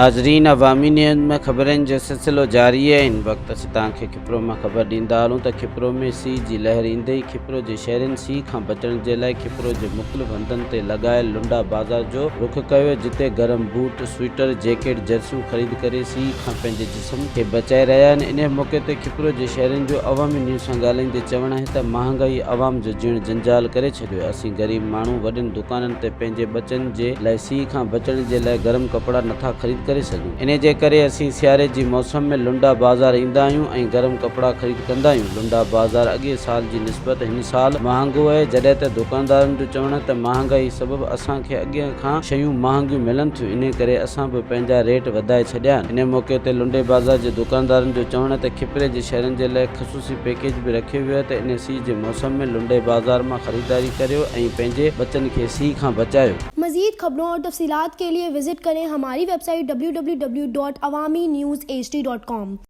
ناظرين عوامي نيوز ۾ خبرن جو سلسلو جاري آهي هن وقت اسين توهان کي کپرو مان خبر ڏيندا هلون ته کپرو ۾ سيء جي لهر ايندي ئي کپرو جي شهرين سيء کان بچڻ جي لاء کپرو جي مختلف هنڌن تي لڳايل لنڊا بازار جو رخ ڪيو جتي گرم بوٽ، سوئيٽر، جيڪيٽ، جرسيون خريد ڪري سيء کان پنهنجي جسم کي بچائي رهيا آهن انهي موقعي تي کپرو جي شهرين جو عوامي نيوز سان ڳالهائيندي چوڻ آهي ته مهانگائي عوام جو جيئڻ جنجال ڪري ڇڏيو آهي اسين غريب ماڻهو وڏين دڪانن تي پنهنجي ٻچن جي لاء سيء کان بچڻ جي لاء گرم ڪپڙا نٿا خريد ڪري سگهون انهي جي ڪري اسين سياري جي موسم ۾ لنڊا بازار ايندا آهيون ۽ گرم ڪپڙا خريد ڪندا آهيون لنڊا بازار اڳئين سال جي نسبت هن سال مهانگو آهي جڏهن ته دڪاندارن جو چوڻ آهي ته مهانگائي سبب اسان کي اڳئين کان شيون مهانگيون ملن ٿيون انهي ڪري اسان به پنهنجا ريٽ وڌائي ڇڏيا آهن. انهي موقعي تي لنڊي بازار جي دڪاندارن جو چوڻ آهي ته کپري جي شهرين جي لاء خصوصي پيڪيج به رکيو ويو آهي ته انهي سيء جي موسم ۾ لنڊي بازار مان خريداري ڪريو ۽ پنهنجي ٻچن کي سيء کان بچايو. مزيد خبرون اور تفصيلات کے لئے وزٽ ڪرين ھماري website W W W dot Awami news H D dot com.